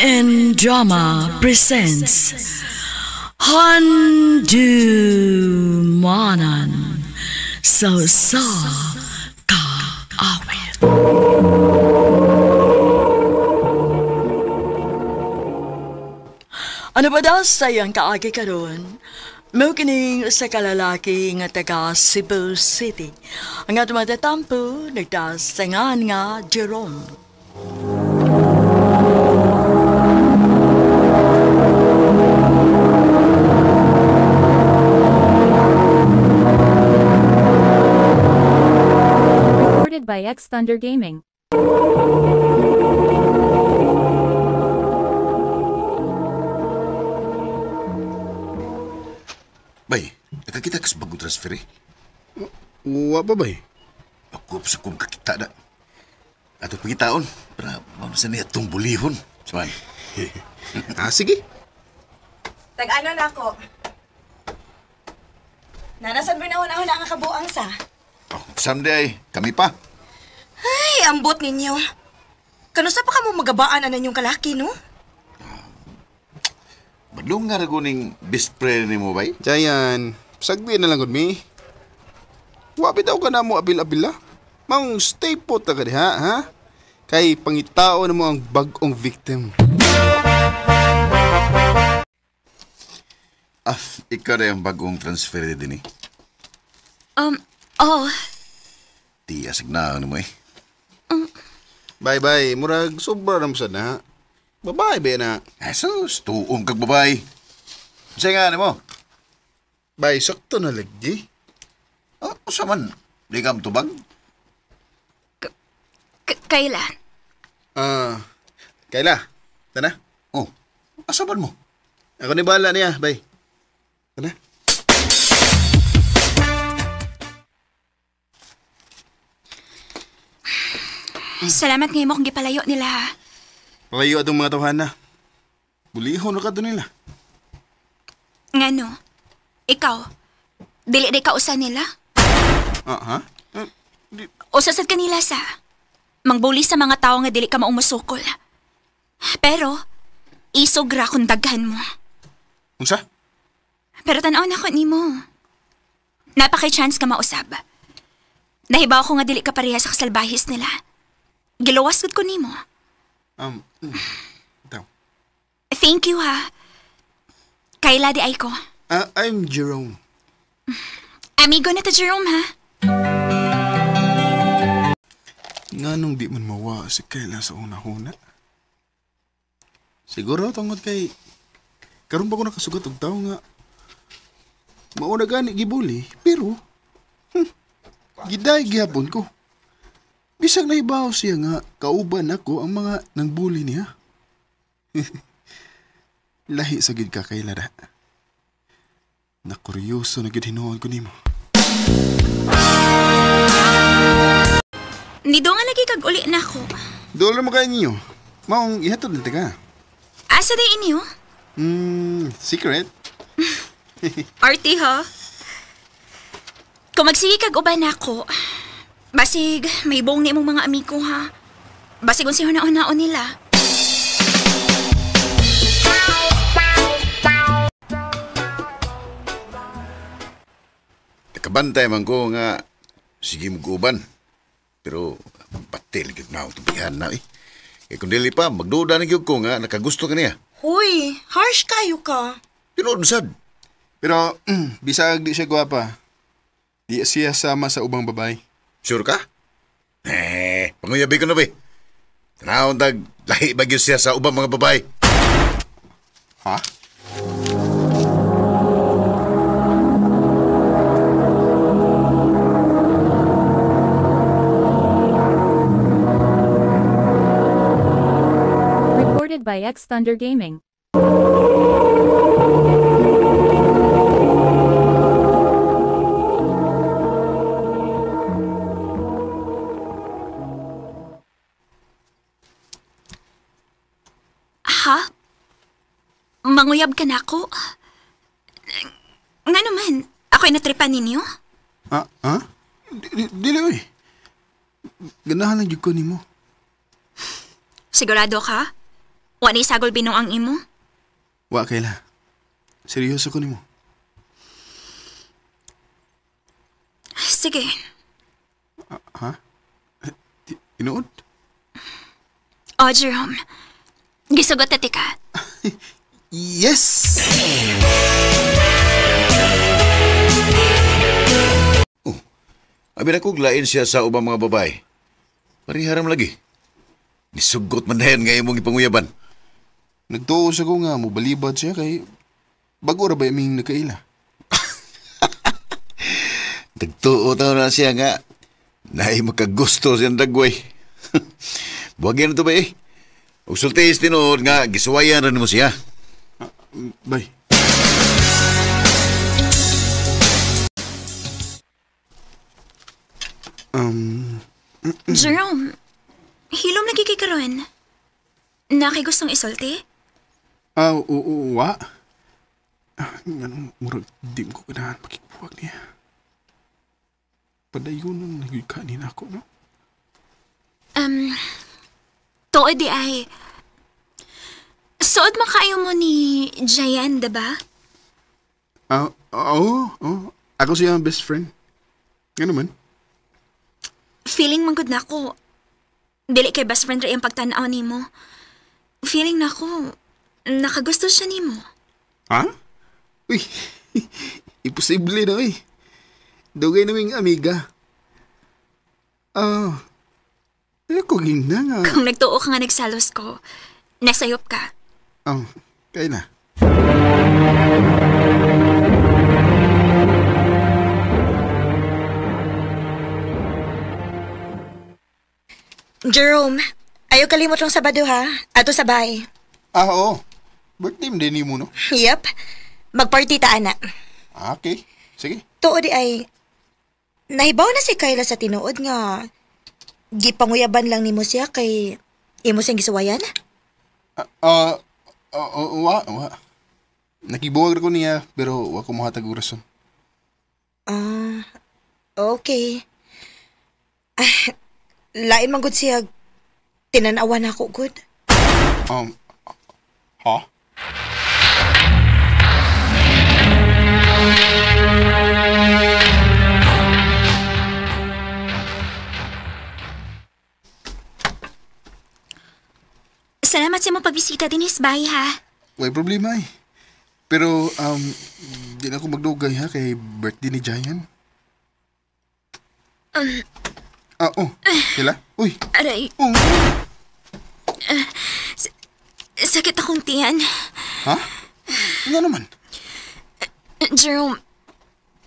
MN Drama presents Handumanan sa Sa Kaawit. Ano ba daw sa iyang kaagi karon? Mao kining usa ka lalaki nga taga Cebu City. Ang atong matatampo nagtasangan nga Jerome. Recorded by X Thunder Gaming. Bay, nakakita ka sa bagong transfer eh. Wa pa bay? Ako sa kong kakita na. Ato pagitaon, para mamasa niya itong bulihon. Saman. Ah, sige. Tag-ano na ako. Nanasan mo na huna-huna ang kabuang sa? Oh, someday, kami pa. Ay, ambot ninyo. Kanusa pa ka mo magabaan ang inyong kalaki, no? Badlong nga raguning best friend ni mo, bay? Jayan, sagdi na lang gud mi. Wa bitaw ka na mo abil-abila. Maong stay put ka diha, ha? Kay pangitao na mo ang bag-ong victim. Ah, ikaw na yung bagong transfer din eh. Oh, Di asig na ano mo eh. Bye bye, murag sobra na mo sad na. Babae ba na? Jesus, tuong kag babae. Sa'yo nga ano mo? Bay, sakto na lagi. Oh, usa man. Di ka tubag? Kayla. Ah, Kayla, tana. Oh, asa man mo? Ako ni bala niya, bay. Tana. Salamat ngayon mo kung gipalayo nila, ha. Palayo atong mga tawhana. Bulihon na ka doon nila. Ngano? Ikaw, dili di ka usa nila? Ah, ha? Di... Usa sad kanila sa mangbuli sa mga tao nga dili ka maong musukol. Pero, isog ra kung daghan mo. Unsa? Pero tan-aw na ko nimo. Napakay chance ka mausab. Nahibaw ko nga dili ka pareha sa kasalbahis nila. Giluwas gud ko nimo. Itaw. Thank you, ha. Kayla di ay ko. I'm Jerome. Amigo na to, Jerome, ha? Nganong di man mawa si Kayla sa una-huna? Siguro tungod kay karon pa ko nakasugat og tawo nga mauna gani gibuli, pero giday gihapon ko. Bisag nahibaw siya nga kauban ako ang mga nangbuli niya. Lahi sa gid ka Kayla da. Nakuryoso na gid hinuon ko nimo. Nido nga lagi kag uli na ako. Dool mo kayo ninyo. Maong ihatod na ka. Asa di inyo? Secret. Artie, ha? Kung magsige kag uban ako, basig may buong ni imong mga amigo, ha? Basig unsi huna-hunaon nila. Nakabantay man ko nga sige mo guban. Pero batil gyud na akong tubihan na eh. Eh kung dili pa, magduda na gyud ko nga nakagusto ka niya. Huy, harsh kayo ka. Tinuod sad. Pero bisag di siya gwapa. Di siya sama sa ubang babae. Sure ka? Eh, panguyabi ko na ba eh. Tanawon tag, lahi ba gyud siya sa ubang mga babae? Ha? Recorded by X Thunder Gaming. Ha? Manguyab ka na ako? Nga naman, ako'y natripan ninyo? Ah, ha? Dili oy. Ganahan lang jud ko nimo. Sigurado ka? Wa ni sagol binuang imo? Wa, Kayla. Seryoso ko nimo. Sige. Ha? Tinuod? Oh, Jerome. Gisugot na tika. Yes! Oh, abi na kog lain siya sa ubang mga babae. Pariharam lagi. Nisugot man dayon nga imong ipanguyaban. Nagtuo sa ko nga, mobalibad siya kay bago ra ba iming nakaila? Nagtuo taon na siya nga. Naay makagusto siyang dagway. Buwagin na to ba eh. Ug sultihis tinuod nga, gisuwayan rin mo siya. Bay. Jerome, hilom lagi kay karon. Nakay gustong isulti? Wa. Anong murag di ko ganahan pakigbuwag niya. Padayon ang nagikanin ako, no? Tuod di ay. Suod makaayo mo ni Jayan, diba? Oo, oo. Ako siya ang best friend. Ano man? Feeling man gud na ako. Dili kay best friend ra iyang pagtan-aw nimo. Feeling na ako, nakagusto siya nimo. Ha? Uy, imposible na, uy. Dugay naming amiga. Ko gingna nga. Kung nagtuo ka nga nagsalos ko, nasayop ka. Kaya na. Jerome, ayaw kalimot lang Sabado ha. Ato sa bahay. Oo. Birthday mo din mo, no? Yep. Magparty ta, ana. Okay. Sige. Tuod di ay, nahibaw na si Kayla sa tinuod nga gipanguyaban lang nimo siya kay imo siyang gisuwayan? Wa. Nakibuwag ko niya pero wa ko mohatag og rason. Okay. Lain man gud siya tinan-awan ako gud. Ha? Salamat sa imong pagbisita dinis, bye ha. Way problema eh. Pero, di na ako magdugay ha kay birthday ni Giant. Oh. Sila? Uy. Aray. Oh. Sakit akong tiyan. Ha? Nga naman. Jerome,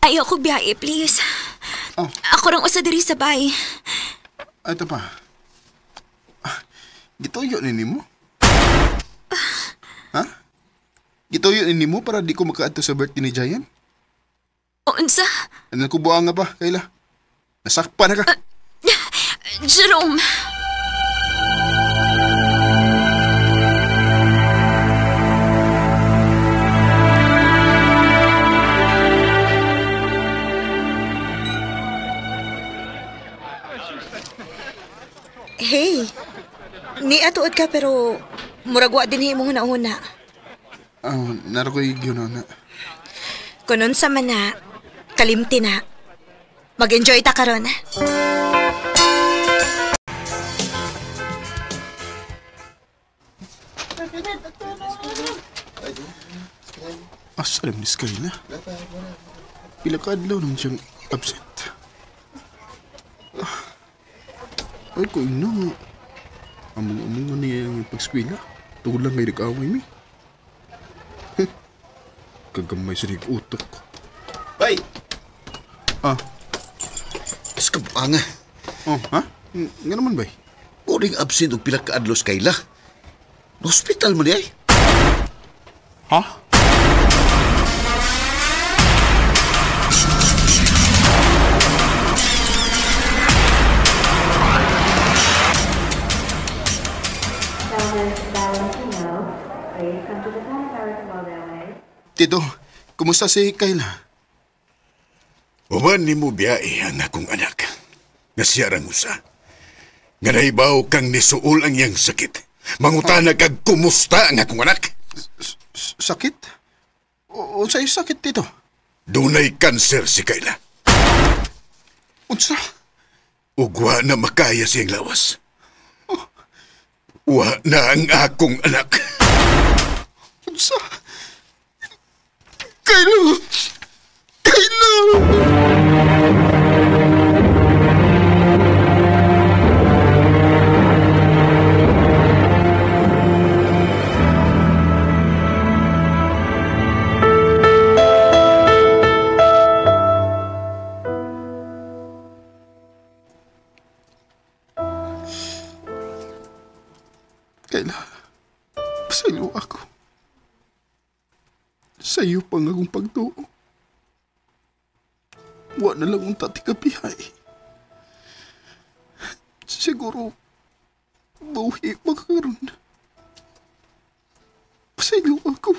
ayoko biyahe, please. Oh. Ako rang usa diri sa bay. Ito pa. Gituyo ni nimo? Ha? Gituyo ni nimo para di ko makaadto sa birthday ni Giant? Unsa? Ano ko buang nga pa, Kayla? Nasakpa na ka. Jerome! Hey, niatuod ka pero murag wa din himong huna-huna. Naro ko'y gihuna-huna. Kunon sa man na, kalimti na. Mag-enjoy ta karon. Asa alam ni Skyla? Pila ka adlaw naman siyang absent. Ay ko ina nga. Among-among niya ang pag-eskwela. Tugod lang may nag-away mi. Kagamay sa utok. Bay! Ah. Kabuanga. Oh, ha? Nga naman, bay? Kuring absent og pila ka adlaw Kayla. Hospital mo niya eh. Ha? Tito, kumusta si Kayla? Uman ni mo biyae ang akong anak. Nga siya rang usa. Nga nahibaw kang nisuol ang iyang sakit. Mangutana kag kumusta ang akong anak. Sakit? Unsay sakit, Tito? Dunay kanser si Kayla. Unsa? Ug wa na makaya siyang lawas. Wa na ang akong anak. Unsa? Kayla! Kayla! Kayla, pasaylo ako. Sa iyo pang akong pagtuo. Wa na lang unta ti kabihay. Siguro, buhi pa karon. Pasaylo ako.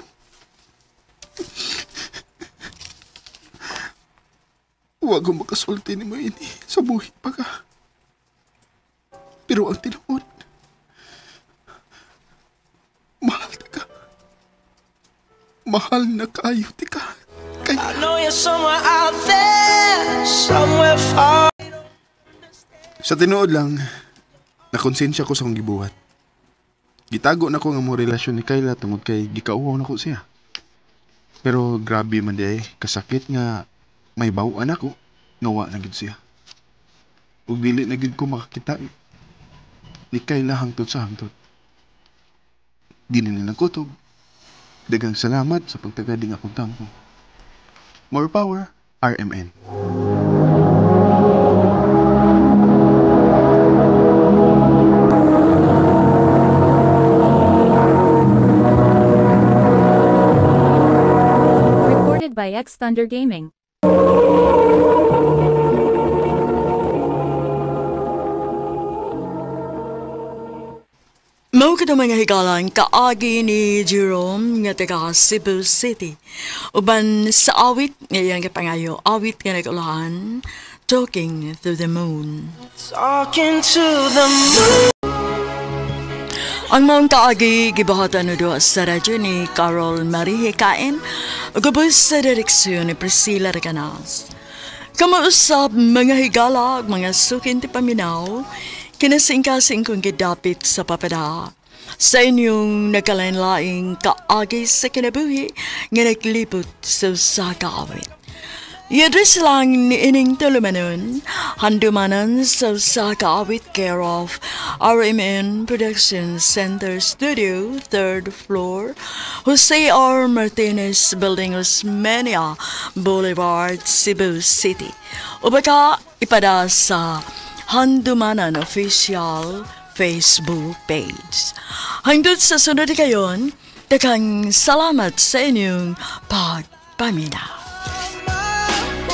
Wa ko makasulti ni mo ini sa buhi pa ka. Pero ang tinuod, mahal ka. Mahal na kayo, tika. Kay I know you're somewhere out there, somewhere far. Sa tinuod lang, nakonsensya ko sa akong gibuhat. Gitago na ko nga mo relasyon ni Kayla tungod kay gikauwaw na ko siya. Pero grabe man di ay, kasakit nga may bawaan ako, nawa na gid siya. Ug dili na gid ko makakita ni Kayla hangtod sa hangtod. Di na nila kutob. Daghang salamat sa pagtagading akong tampo. More power, RMN. Recorded by X Thunder Gaming. Mao kadto mga higalan kaagi ni Jerome nga taga Cebu City. Uban sa awit nga iyang gipangayo, awit nga nagulahan, Talking to the Moon. Talking to the moon. Ang maong kaagi gibuhatan no sa radyo ni Carol Marie Hikain ug ubos sa direksyon ni Priscilla Recanas. Kamausap mga higala ug mga sukin ti paminaw, kinasingkasing kong gidapit sa papada. Sa inyong nagkalain-laing kaagi sa kinabuhi nga naglibot sa usa ka awit. I-address lang ni ining tulumanon, handumanan sa usa ka awit care of RMN Production Center Studio, 3rd floor, Jose R. Martinez Building, Osmeña Boulevard, Cebu City. O baka ipada sa Handumanan Official Facebook page. Hangtod sa sunod kayon, daghang salamat sa inyong pagpaminaw.